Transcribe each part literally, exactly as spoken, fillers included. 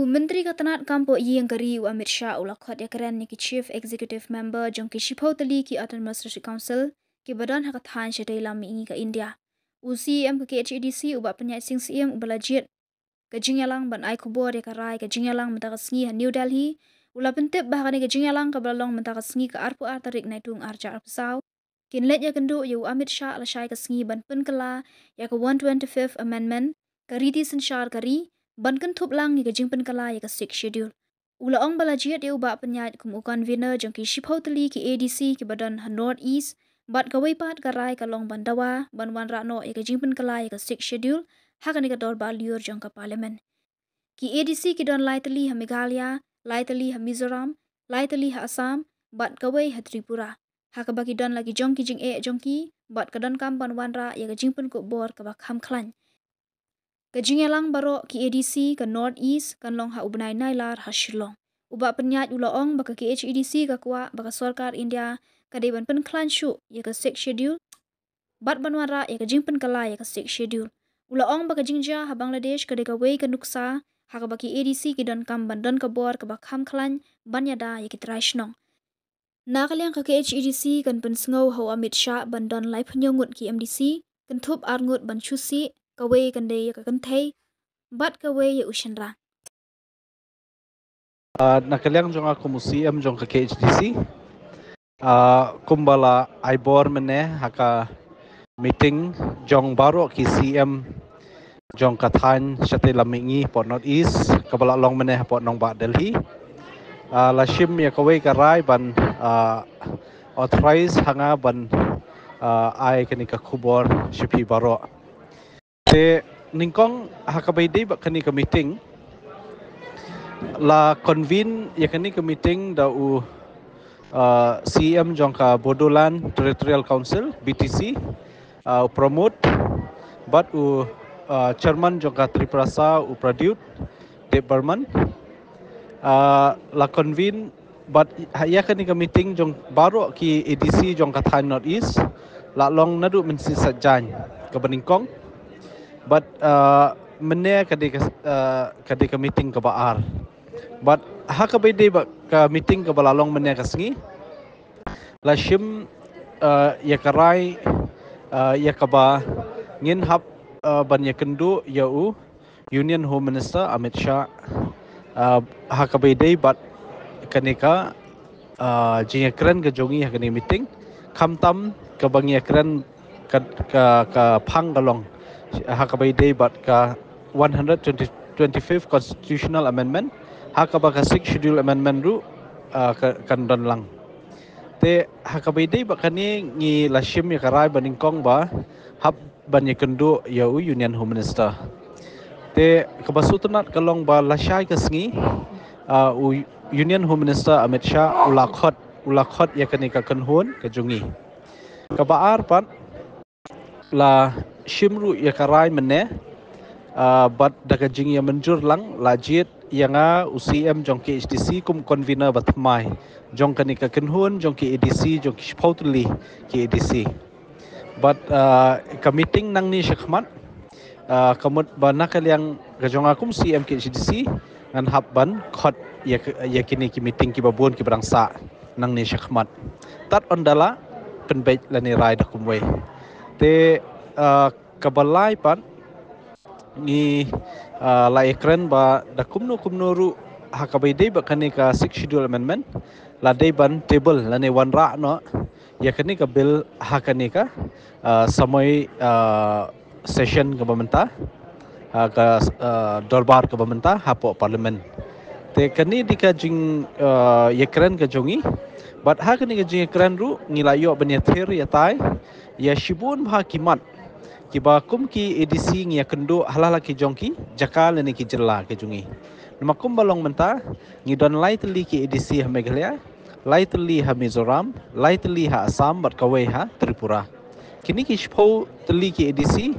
U Myntri ka tnat kam poh ïing ka ri u Amit Shah u la khot ïakren ïa ki Chief Executive Member jong ki shiphew tylli ki Autonomous District Council kiba don ha ka thaiñ shatei lam mihngi ka India. U C E M ka K H A D C u Bah Pynïaid Sing Syiem uba la jied ka jingïalang ban ai khubor ïa ka rai ka jingïalang mynta ka sngi ha New Delhi, u la pyntip ba ha kane ka jingïalang kaba la long mynta ka sngi ka arphew ar tarik Naitung arhajar arphew saw, kin leit ïakynduh ïa u Amit Shah lashai ka sngi ban pynkylla ïa ka one twenty-fifth Amendment, ka riti synshar ka ri, ban kynthup lang ïa ka jingpynkylla ïa ka Sixth Schedule. U la ong ba la jied ïa u Bah Pynïaid kum u convener jong ki shiphew tylli ki A D C kiba don ha North East, bad kawei pat ka rai ka long ban dawa ban wanrah noh ïa ka jingpynkylla ïa ka Sixth Schedule ha kane ka dorbar lyiur jong ka Parliament. Ki A D C ki don lai tylli ha Meghalaya, lai tylli ha Mizoram, lai tylli ha Assam, bad kawei ha Tripura, ha kaba ki don la ki jong ki jingeh jong ki, bad ka donkam ban wanrah ïa ka jingpynkup bor kaba kham khlaiñ. Ka jingïalang baroh ki A D C ka North East kan long ha u bnai Nailar ha Shillong. U Bah Pynïaid u la ong ba ka K H A D C ka kwah ba ka sorkar India ka dei ban pynkhlaiñ shuh ïa ka Sixth Schedule bad ban wanrah ïa ka jingpynkylla ïa ka Sixth Schedule. U la ong ba ka jingjia ha Bangladesh ka dei kawei ka nuksa ha kaba ki A D C ki donkam ban don ka bor kaba kham khlaiñ ban ïada ïa ki trai shnong. Na ka liang ka K H A D C kan pynsngew ha u Amit Shah ban don laiphew hynñiew ngut ki M D C, kynthup ar ngut ban shu sih, kawei kan dei ïa ka kynthei bad kawei ïa u shynrang. Ah, na ka liang jong nga kum u C M jong ka K H A D C, ah, kumba la ai bor mynne ha ka meeting jong baroh ki C M jong ka thaiñ shatei lam mihngi hapoh North East kaba la long mynne hapoh nongbah Delhi. Ah, la shim ïa kawei ka rai ban, ah, authorize ha nga ban, ah, ai kane ka khubor sha phi baroh. Te nyngkong ha kaba ïadei bad kane ka meeting, la convene ïa kane ka meeting da u, ah, C M jong ka Bodoland Territorial Council, B T C, ah, u Pramod, bad u, ah, chairman jong ka Tiprasa, u Pradyot Debbarman. Ah, la convene bad ha ïa kane ka meeting jong baroh ki A D C jong ka thaiñ North East, la long naduh mynshisha jan kaba nyngkong. Bad, ah, mynne ka dei ka, ah, ka dei ka meeting kaba ar. Bad ha kaba ïadei bad ka meeting kaba la long mynne ka sngi, la shim, ah, ïa ka rai, ah, ïa kaba ngin hap, ah, ban ïakynduh ïa u Union Home Minister Amit Shah, ah, ha kaba ïadei bad kane ka, ah, jingïakren ka jong ngi ha kane ka meeting. Khamtam kaba ngi ïakren ka, ka, ka phang ka long ha kaba ïadei bad ka one hundred twenty, twenty-fifth Constitutional Amendment, ha kaba ka Sixth Schedule Amendment ruh, ah, ka, kan don lang. Te ha kaba ïadei bad kane ngi la shim ïa ka rai ba nyngkong ba hap ban ïakynduh ïa u Union Home Minister. Te kaba sngewtynnat ka long ba lashai ka sngi, ah, u Union Home Minister Amit Shah u la khot, u la khot ïa kane ka kynhun ka jong ngi. Kaba ar pat, la shim ruh ïa ka rai mynne, ah, bad da ka jingïamynjur lang la jied ïa nga u C M jong K H A D C kum convener ba thymmai jong kane ka kynhun jong ki A D C, jong ki shiphew tylli ki A D C. Bad, ah, ka meeting nangne shakhmat, ah, ka mut ba na ka liang ka jong nga kum C M K H A D C ngan hap ban khot ïa, ïa kine ki meeting kiba bun kiba dang sah nangne shakhmat. Tad ynda la pynbeit lane rai da kumwei. Te, ah, kaba lai pat ngi, ah, la ïakren ba da kumno kumno ruh ha kaba ïadei bad kane ka Sixth Schedule Amendment la dei ban table lane wanrah noh ïa kane ka bill ha kane ka, ah, samoi, ah, session kaba mynta, ah, ka, ah, dorbar kaba mynta hapoh Parliament. Te kane dei ka jing, ah, ïakren ka jong ngi. Bad ha kane ka jingïakren ruh ngi la ïoh ban ïathir ïatai ïa shibun bha ki mat kiba kum ki A D C ngi ïakynduh ha la la ki jong ki jaka lane ki jylla ka jong ngi. Namar kumba long mynta ngi don lai tylli ki A D C ha Meghalaya, lai tylli ha Mizoram, lai tylli ha Assam bad kawei ha Tripura. Kine ki shiphew tylli ki A D C,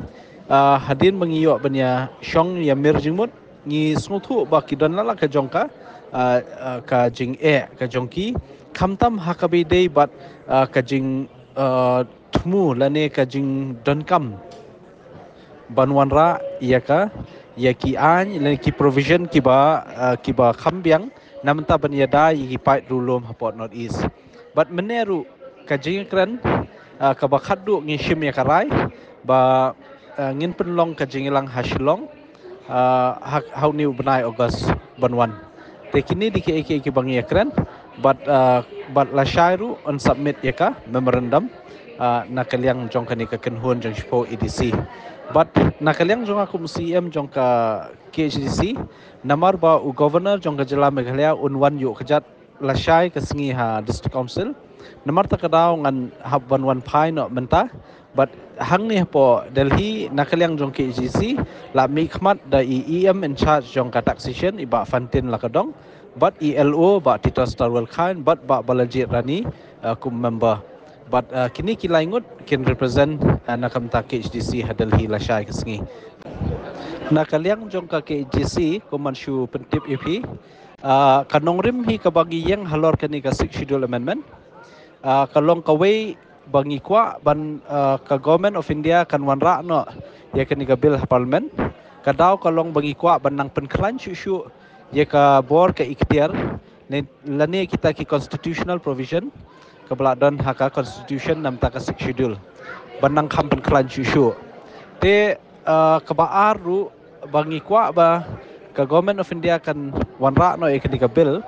ah, hadien ba ngi ïoh ban ïashong ïamir jingmut, ngi sngewthuh ba ki don la la ka jong ka, ah, ah, ka jingeh ka jong ki, khamtam ha kaba ïadei bad, ah, ka jing, ah, thmu lane ka jingdonkam ban wanrah ïa ka ïa ki aiñ lane ki provision kiba, uh, kiba kham biang na mynta ban ïada ïa ki paid riewlum hapoh North East. Bad mynne ruh ka jingkren, uh, kaba khatduh ngi shim ïa ka rai ba, uh, ngin pynlong ka jingïalang ha Shillong, uh, ha, ha une u bnai August ban wan. Te kine dei kiei kiei kiba ngi ïakren bad, uh, bad lashai ruh yn submit ïa ka memorandum, uh, na ka liang jong kane ka kynhun jong shiphew A D C. Bad na ka liang jong nga kum C E M jong ka K H D C, namar ba u governor jong ka jylla Meghalaya un wan ïuh kjat lashai ka sngi ha District Council. Namar kata ka daw ngan hap ban wan phai noh mynta. Bad hangne hapoh Delhi na ka liang jong K H D C la mihkhmat da i E M in charge jong ka taxation i Bah Fantin Lakadong, bad i L O Bah Titus Tarwel Chyne, bad Bah Balajied Rani, uh, kum member. Bad, uh, kine ki lai ngut kin represent, uh, na ka bynta K H D C ha Delhi lashai ka sngi. Na ka liang jong ka K H D C, kum ban shu pyntip ïa phi, uh, ka nongrim hi kaba ngi ïeng halor kane ka Sixth Schedule Amendment, uh, ka long kawei ba ngi kwah ban, uh, ka Government of India kan wanrah noh ïa kane ka bill ha Parliament. Ka daw ka long ba ngi kwah ban nang pynkhlaiñ shuh shuh ïa ka bor ka iktiar ne lane kita ki constitutional provision kaba la don ha ka constitution na bynta ka Sixth Schedule ban nang kham pynkhlaiñ shuh shuh. Te, uh, kaba ar ruh ba ngi kwah ba ka Government of India kan wanrah noh ïa kane ka bill,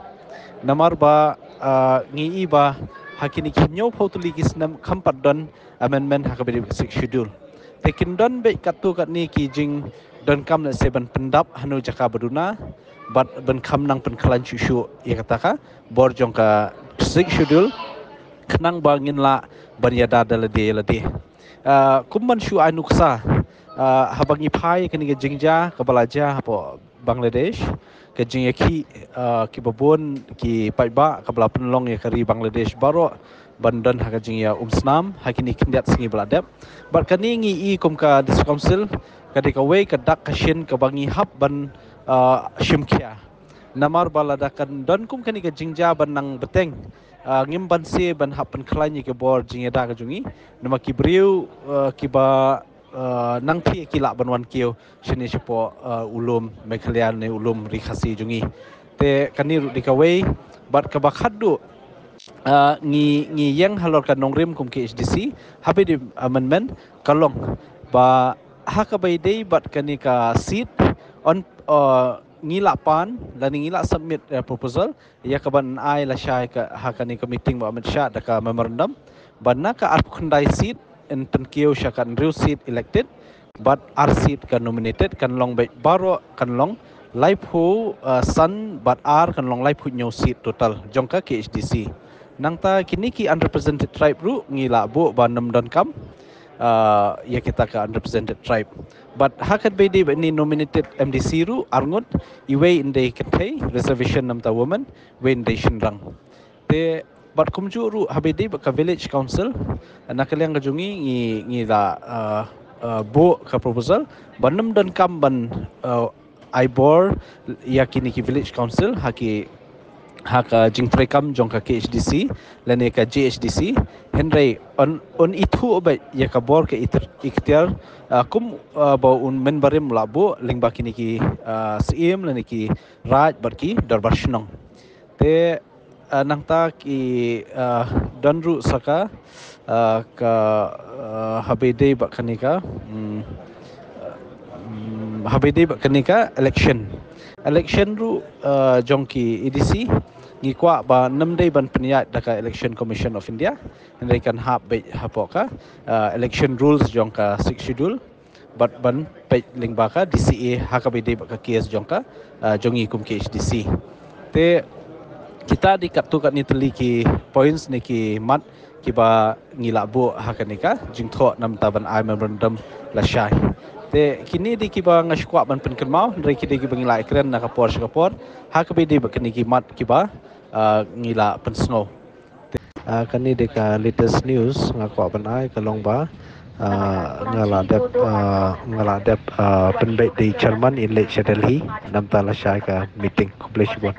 namar ba, uh, ngi i ba ha kine ki hynñiewphew tylli ki snem kham pat don amendment ha kaba ïadei bad ka Sixth Schedule. Te kin don beit katto katne ki jingdonkam lehse ban pyndap hano jaka ba duna bad ban kham nang pynkhlaiñ shuh shuh ïa kata ka bor jong ka Sixth Schedule khnang ba ngin lah ban ïada da lade ïa lade. Uh, kum ban shu ai nuksa, uh, haba ngi phai kane ka jingjia kaba la jia hapoh Bangladesh, ka jingïakhih, uh, kiba bun ki paidbah kaba la pynlong ïa ka ri Bangladesh baroh ban don ha ka jingïaumsnam ha kine khyndiat sngi ba la dep. Bad kane ngi i kum ka District Council ka dei kawei ka dak ka shin kaba ngi hap ban, uh, shim khia. Namar ba lada kan don kum kane ka jingjia ban nang bteng, uh, ngim banse ban hap pynkhlaiñ ïa ka bor jingïada ka jong ngi. Namar ki briew, uh, kiba, uh, nang thie ki lah ban wan kiew shane shapoh, uh, u lum Meghalaya ne u lum Ri Khasi jong ngi. Te kane ruh dei kawei bad kaba khatduh, uh, ngi, ngi ïeng halor ka nongrim kum K H D C haba ïadei amendment ka long ba ha kaba ïadei bad kane ka seat on, uh, ngi la pan lane ngi la submit, uh, proposal ïa kaban ai lashai ka ha kane ka meeting ba mynshwa da ka memorandum ba na ka arphew khyndai seat yn pynkiew sha ka hynriew seat elected bad ar seat ka nominated, kan long beit baroh kan long laiphew, uh, san bad ar, kan long laiphew hynñiew seat total jong ka K H D C. Nangta kine ki unrepresented tribe ruh ngi la buh ba nym donkam, uh, ïa kita ka unrepresented tribe. Bad ha kaba ïadei bad kine nominated M D C ruh ar ngut, iwei yn dei kynthei, reservation na bynta women, iwei yn dei shynrang. Te bad kumjuh ruh haba ïadei bad ka village council, na ka liang ka jong ngi ngi, ngi la, uh, uh, buh ka proposal ba nym donkam ban, uh, ai bor ïa kine ki village council ha ki, ha ka jingtreikam jong ka K H D C lane ka J H D C, hynrei yn, yn ithuh beit ïa ka bor ka iktiar, uh, kum, uh, ba u member rim la buh lyngba kine ki, uh, syiem lane ki raid bad ki dorbar shnong. Te, uh, nangta ki, uh, don ruh sa ka, uh, ka, uh, haba ïadei bad kane ka, mm, mm, haba ïadei bad kane ka election. Election ruh, uh, jong ki A D C ngi kwah ba nym dei ban pynïaid da ka Election Commission of India, hynrei kan hap beit hapoh ka, uh, election rules jong ka Sixth Schedule bad ban peit lyngba ka D C A ha kaba ïadei bad ka case jong ka, uh, jong ngi kum K H D C. Te kita dei katto katne tylli ki points ne ki mat kiba ngi la buh ha kane ka jingthoh na bynta ban ai memorandum lashai. Te kine dei kiba nga sngewkwah ban pynkynmaw, hynrei ki dei kiba ngi la ïakren na ka por sha ka por ha kaba ïadei bad kine ki mat kiba, uh, ngi la pynsngew. Uh, kane dei ka latest news nga kwah ban ai ka long ba, uh, nga la dep, uh, nga la dep, uh, pynbeit da i chairman in leit sha Delhi na bynta lashai ka meeting. Khublei shibun.